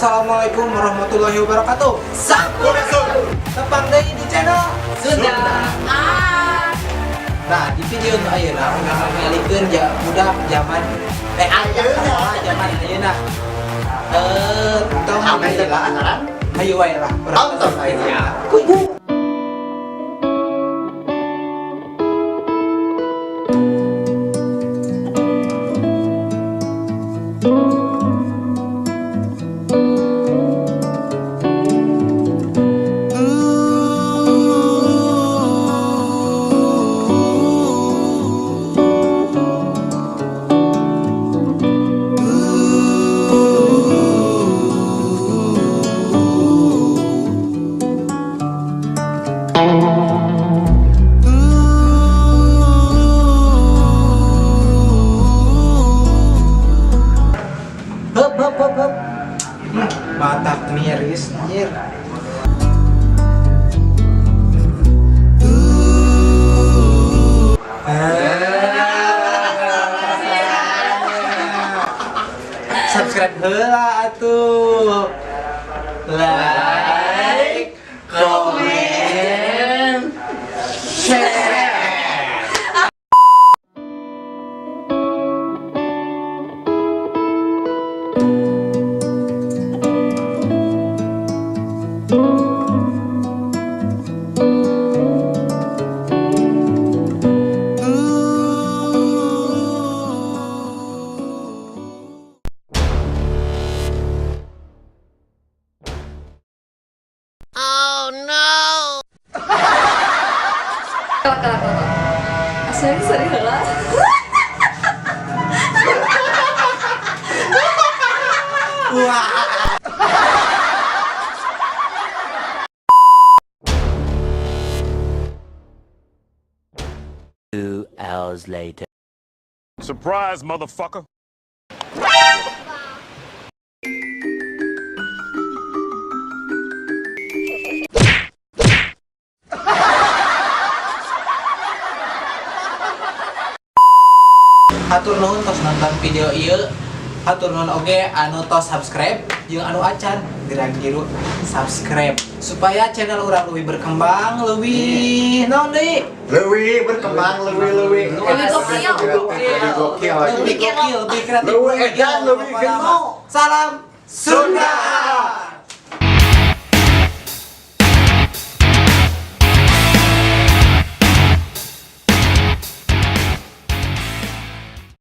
Assalamualaikum warahmatullahi wabarakatuh. Sampurasun. Tepang deui di channel Sunda. Ah. Nah, di video nu ayeuna urang ngalikeun ja budak zaman Ayeuna. Zaman ayeuna. Tong Ame teh penasaran? Hayu wae lah. Urang Tonton aja. Kuy. Hup hup hup hup. Matak miris anjir. Ah. Subscribe heula atuh. Like, comment, share. Kelak kelak kelak. Sorry, sorry heula. Wah. 2 hours later. Surprise, motherfucker. Hatur nuhun tos nonton video ieu. Hatur nuhun oge anu tos subscribe jeung anu acan gerak giru subscribe supaya channel urang lebih berkembang, lebih naon deui? Leuwih berkembang, leuwih leuwih. Lebih gokil. Lebih gokil lagi. Lebih gokil, lebih kreatif, Leuwih edan, leuwih pokoknya geno. mah. Salam Sunda.